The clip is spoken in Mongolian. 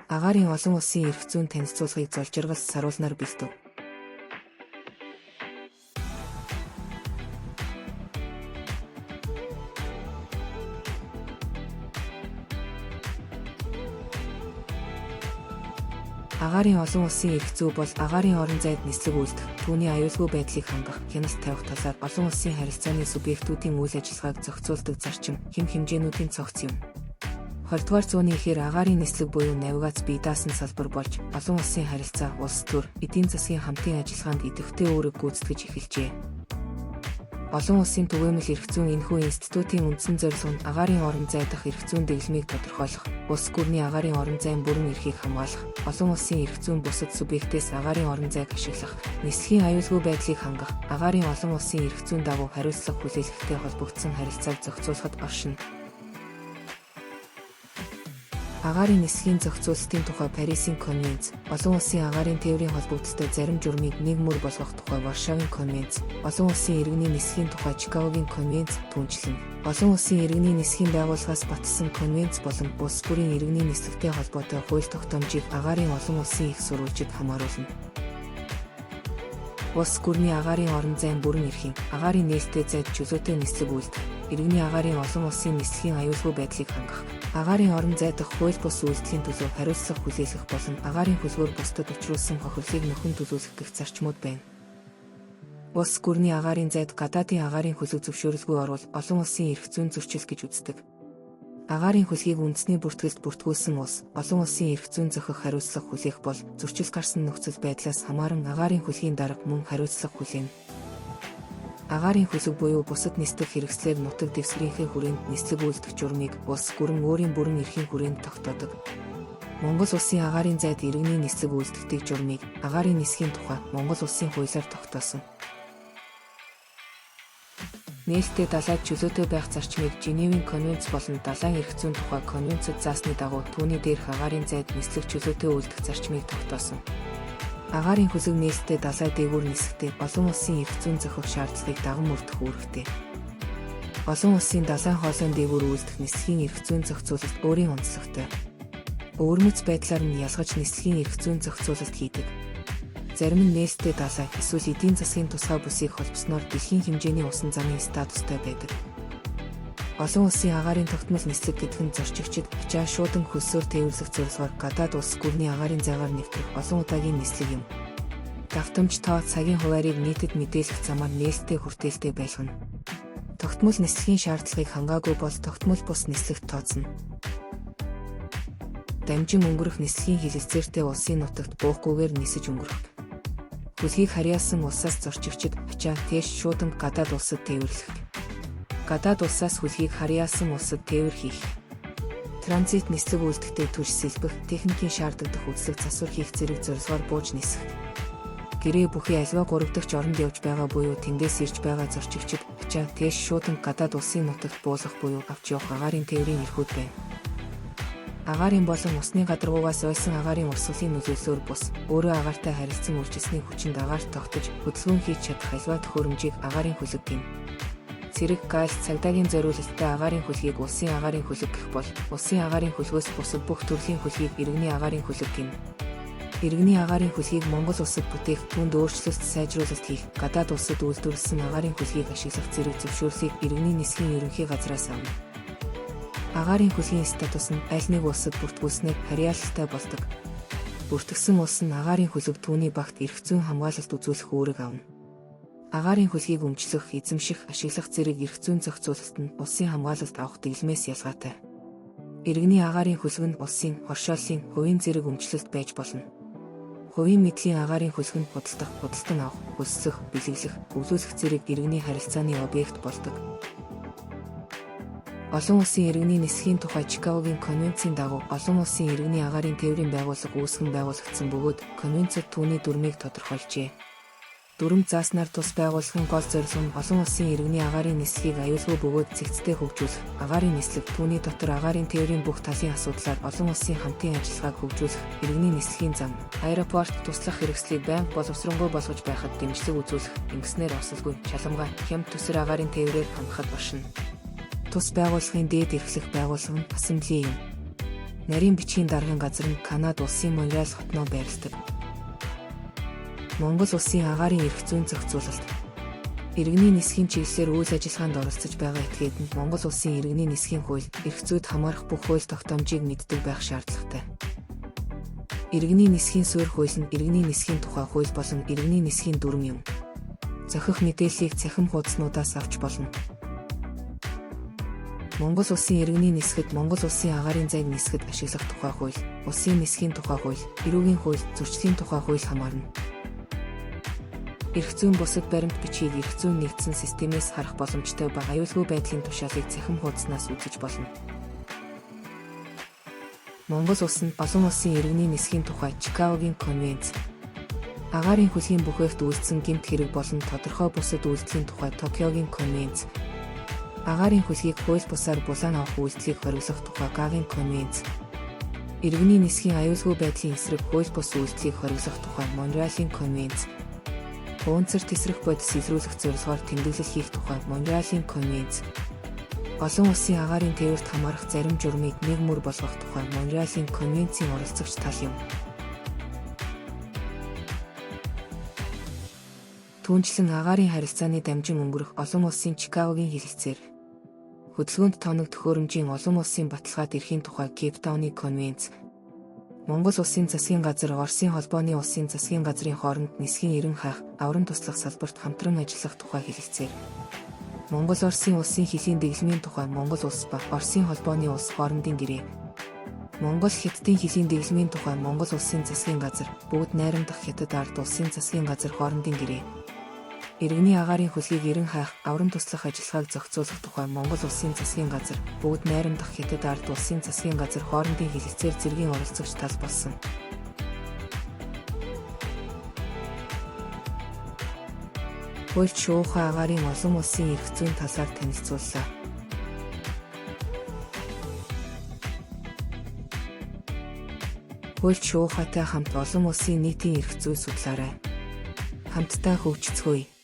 Агаарын олон улсын эрх зүйн танилцуулгыг Золжаргал Саруулнаар бэлдэв. Агаарын олон улсын эрх зүй бол агаарын орон зайд нислэг үйлдэх, түүний аюулгүй байдлыг хангах, хяналт тавих талаар олон улсын харилцааны субъектүүдийн үйл ажиллагааг зохицуулдаг зарчим, хэм хэмжээнүүдийн цогц юм. 20-р зууны эхээр агаарын нислэг буюу навигац бие даасан салбар болж, олон улсын харилцаа, улс төр, эдийн засгийн хамтын ажиллагаанд идэвхтэй үүрэг гүйцэтгэж эхэлжээ. Олон улсын түгээмэл эрх зүйн энэхүү институтын үндсэн зорилго нь агаарын орон зай дахь эрх зүйн дэглэмийг тодорхойлох, улс гүрний агаарын орон зайн бүрэн эрхийг хамгаалах, олон улсын эрх зүйн бусад субъектээс агаарын орон зайг ашиглах, нислэгийн аюулгүй байдлыг хангах, агаарын олон улсын эрх зүйн дагуу хариуцлага хүлээлгэхтэй холбогдсон харилцааг зохицуулахад оршино. Агаарын нислэгийн зохицуулалтын тухай Парисын конвенц, олон улсын агаарын тээврийн холбогдлолтой зарим журмыг нэг мөр болгох тухай Варшавын конвенц, олон улсын иргэний нислэгийн тухай Чикагогийн конвенц түнчлэн, олон улсын иргэний нислэгийн байгууллагаас баталсан конвенц болон улс бүрийн иргэний нислэгтэй холбоотой хууль тогтоомжийг агаарын олон улсын их сурвалжид хамааруулна. Улс гүрний агаарын орон зайн бүрэн эрхийн, агаарын нээлттэй зайд чөлөөтэй нислэг үйлдэх, иргэний агаарын олон улсын нислэгийн аюулгүй байдлыг хангах, агаарын орон зай дахь хууль бус үйлдэлийн төлөө хариуцлага хүлээлгэх болон агаарын хөлгөөр бусдад учруулсан хохирлыг нөхөн төлөвлөх гэх зарчмууд байна. Улс гүрний агаарын зайд гадаадын агаарын хөлөг зөвшөөрөлгүй орвол олон улсын эрх зүйн зөрчил гэж үздэг. Агаарын хөлгийг үндэсний бүртгэлд бүртгүүлсэн улс олон улсын эрх зүйн зохих хариуцлага хүлээх бол зөрчил гарсан нөхцөл байдлаас хамааран агаарын хөлгийн дарга мөн хариуцлага хүлээнэ. Агаарын хөлөг буюу бусад нисдэг хэрэгслээр нутаг дэвсгэрийнхээ хүрээнд нислэг үйлдэх журмыг улс гүрэн өөрийн бүрэн эрхийн хүрээнд тогтоодог. Монгол улсын агаарын зайд иргэний нислэг үйлдэлтийг журмыг агаарын нислэгийн тухай Монгол улсын хуулиар тогтоосон. Нээлттэй далайд чөлөөтэй байх зарчмыг Женевийн конвенц болон далайн эрх зүйн тухай конвенцэд заасны дагуу түүний дээрх агаарын зайд нислэг чөлөөтэй үйлдэх зарчмыг тогтоосон. Агаарын хөлөг нээлттэй далай дээгүүр нисэхдээ олон улсын эрх зүйн зохих шаардлагыг даган мөрдөх үүрэгтэй. Олон улсын далайн хоолойн дээгүүр үйлдэх нислэгийн эрх зүйн зохицуулалт өөрийн онцлогтой. Өвөрмөц байдлаар нь ялгаж нислэгийн эрх зүйн зохицуулалт хийдэг. Зарим нь нээлттэй далай эсвэл эдийн засгийн тусгай бүсийг холбосноор дэлхийн хэмжээний усан замын статустай байдаг. Олон улсын агаарын тогтмол нислэг гэдэг нь зорчигчид ачаа шуудан хөлсөөр тээвэрлэх зорилгоор гадаад улс гүрний агаарын зайгаар нэвтрэх олон удаагийн нислэг юм. Давтамж тоо цагийн хуваарийг нийтэд мэдээлэх замаар нээлттэй хүртээлтэй байлгана. Тогтмол нислэгийн шаардлагыг хангаагүй бол тогтмол бус нислэгт тооцно. Дамжин өнгөрөх нислэгийн хэлэлцээртэй улсын нутагт буухгүйгээр нисэж өнгөрөх. Хөлгийг харьяалсан улсаас зорчигчид ачаа тээш шуудан гадаад улсад тээвэрлэх. Гадаад улсаас хөлгийг харьяалсан улсад тээвэр хийх. Транзит нислэг үйлдэхдээ түлш сэлбэх, техникийн шаардлагадах үзлэг засвар хийх зэрэг зорилгоор бууж нисэх. Гэрээ бүхий аливаа 3 дахь оронд явж байгаа буюу тэндээс ирж байгаа зорчигчид ачаа тээш шуудан гадаад улсын нутагт буулгах буюу авч явах агаарын тээврийн эрхүүд байна. Агаарын болон усны гадаргуугаас ойсон агаарын урсгалын нөлөөллөөр бус, өөрөө агаартай харилцан үйлчилсэний хүчинд агаарт тогтож, хөдөлгөөн хийж чадах аливаа төхөөрөмжийг агаарын хөлөг гэнэ. Цэрэг гааль цагдаагийн зориулалттай агаарын хөлгийг улсын агаарын хөлөг гэх бол, улсын агаарын хөлгөөс бусад бүх төрлийн хөлгийг иргэний агаарын хөлөг гэнэ. Иргэний агаарын хөлгийг Монгол улсад бүтээх, түүнд өөрчлөлт сайжруулалт хийх, гадаад улсад үйлдвэрлэсэн агаарын хөлгийг ашиглах зэрэг зөвшөөрлийг иргэний нислэгийн ерөнхий газраас авна. Агаарын хөлгийн статус нь аль нэг улсад бүртгүүлснээр харьяалалтай болдог. Бүртгсэн улс нь агаарын хөлөг түүний багт эрх зүйн хамгаалалт үзүүлэх үүрэг авна. Агаарын хөлгийг өмчлөх, эзэмших, ашиглах зэрэг эрх зүйн зохицуулалт нь улсын хамгаалалт авах дэглэмээс ялгаатай. Иргэний агаарын хөлөг нь улсын, хоршооллын, хувийн зэрэг өмчлөлт байж болно. Хувийн мэдлийн агаарын хөлөг нь худалдах, худалдан авах, хөлслөх, бэлэглэх, өвлүүлэх зэрэг иргэний харилцааны объект болдог. Олон улсын иргэний нислэгийн тухай Чикагогийн конвенцийн дагуу олон улсын иргэний агаарын тээврийн байгууллага үүсгэн байгуулагдсан бөгөөд конвенцид түүний дүрмийг тодорхойлжээ. Дүрэм зааснаар тус байгууллагын гол зорилго нь олон улсын иргэний агаарын нислэгийг аюулгүй бөгөөд зэгцтэй хөгжүүлэх, агаарын нислэг, түүний дотор агаарын тээврийн бүх талын асуудлаар олон улсын хамтын ажиллагааг хөгжүүлэх, иргэний нислэгийн зам, аэропорт туслах хэрэгслийг байнга боловсронгуй болгож байхад дэмжлэг үзүүлэх, ингэснээр осолгүй, шаламгай, хямд төсөр агаарын тээврээр хангахад оршино. Тус байгууллагын дээд эрхлэх байгууллага нь ассамблея юм. Нарийн бичгийн даргын газар нь Канада улсын Монреал хотноо байрладаг. Монгол улсын агаарын эрх зүйн зохицуулалт. Иргэний нисхийн чиглэлээр үйл ажиллагаанд оролцож байгаа этгээд нь Монгол улсын иргэний нисхийн хууль, эрх зүйд хамаарах бүх хууль тогтоомжийг мэддэг байх шаардлагатай. Иргэний нисхийн суурь хууль нь иргэний нисхийн тухай хууль болон иргэний нисхийн дүрэм юм. Зохих мэдээллийг цахим хуудаснуудаас авч болно. Монгол улсын иргэний нисгэд Монгол улсын агаарын зайг нисгэд ашиглах тухай хууль, улсын нисхийн тухай хууль, эрүүгийн хууль, зөрчлийн тухай хууль хамаарна. Эрх зүйн бусад баримт бичгийг эрх зүйн нэгдсэн системээс харах боломжтой ба аюулгүй байдлын тушаалыг цахим хуудаснаас үзэж болно. Монгол улс нь олон улсын иргэний нисхийн тухай Чикагогийн конвенц, агаарын хөлгийн бүхээвт үйлдсэн гэмт хэрэг болон тодорхой бусад үйлдэлийн тухай Токиогийн конвенц, агаарын хөлгийг хууль бусаар булаан авах үйлдэлийг хориглох тухай Гаагийн конвенц, иргэний нисхийн аюулгүй байдлын эсрэг хууль бус үйлдэлийг хориглох тухай Монреалийн конвенц, уунцар тесрэх бодис илрүүлэх зорилгоор тэмдэглэл хийх тухай Монреалийн конвенц, олон улсын агаарын тээвэрт хамаарах зарим журмыг нэг мөр болгох тухай Монреалийн конвенцийн оролцогч тал юм. Түүнчлэн агаарын харилцааны дамжин өнгөрөх олон улсын Чикагогийн хэлэлцээр хөдөлгөөнт тоног төхөөрөмжийн олон улсын баталгаат эрхийн тухай Кейптауны конвенц, Монгол улсын засгийн газар Оросын холбооны улсын засгийн газрын хооронд нисхийн эрен хайх, авран туслах салбарт хамтран ажиллах тухай хэлэлцээр, Монгол Оросын улсын хөлийн дэглэмийн тухай Монгол улс ба Оросын холбооны улс хоорондын гэрээ, Монгол Хятадын хөлийн дэглэмийн тухай Монгол улсын засгийн газар, Бүгд найрамдах Хятад ард улсын засгийн газар хоорондын гэрээ, иргэний агаарын хөлгийг эрен хайх, авран туслах ажиллагааг зохицуулах тухай Монгол улсын засгийн газар, Бүгд найрамдах Хятад ард улсын засгийн газар хоорондын хэлэлцээр зэргийн оролцогч тал болсон. Хуульч шуухай агаарын олон улсын эрх зүйн талаар танилцууллаа. Хуульч шуухайтай хамт олон улсын нийтийн эрх зүй судлаарай. Хамтдаа хөгжицгөөе.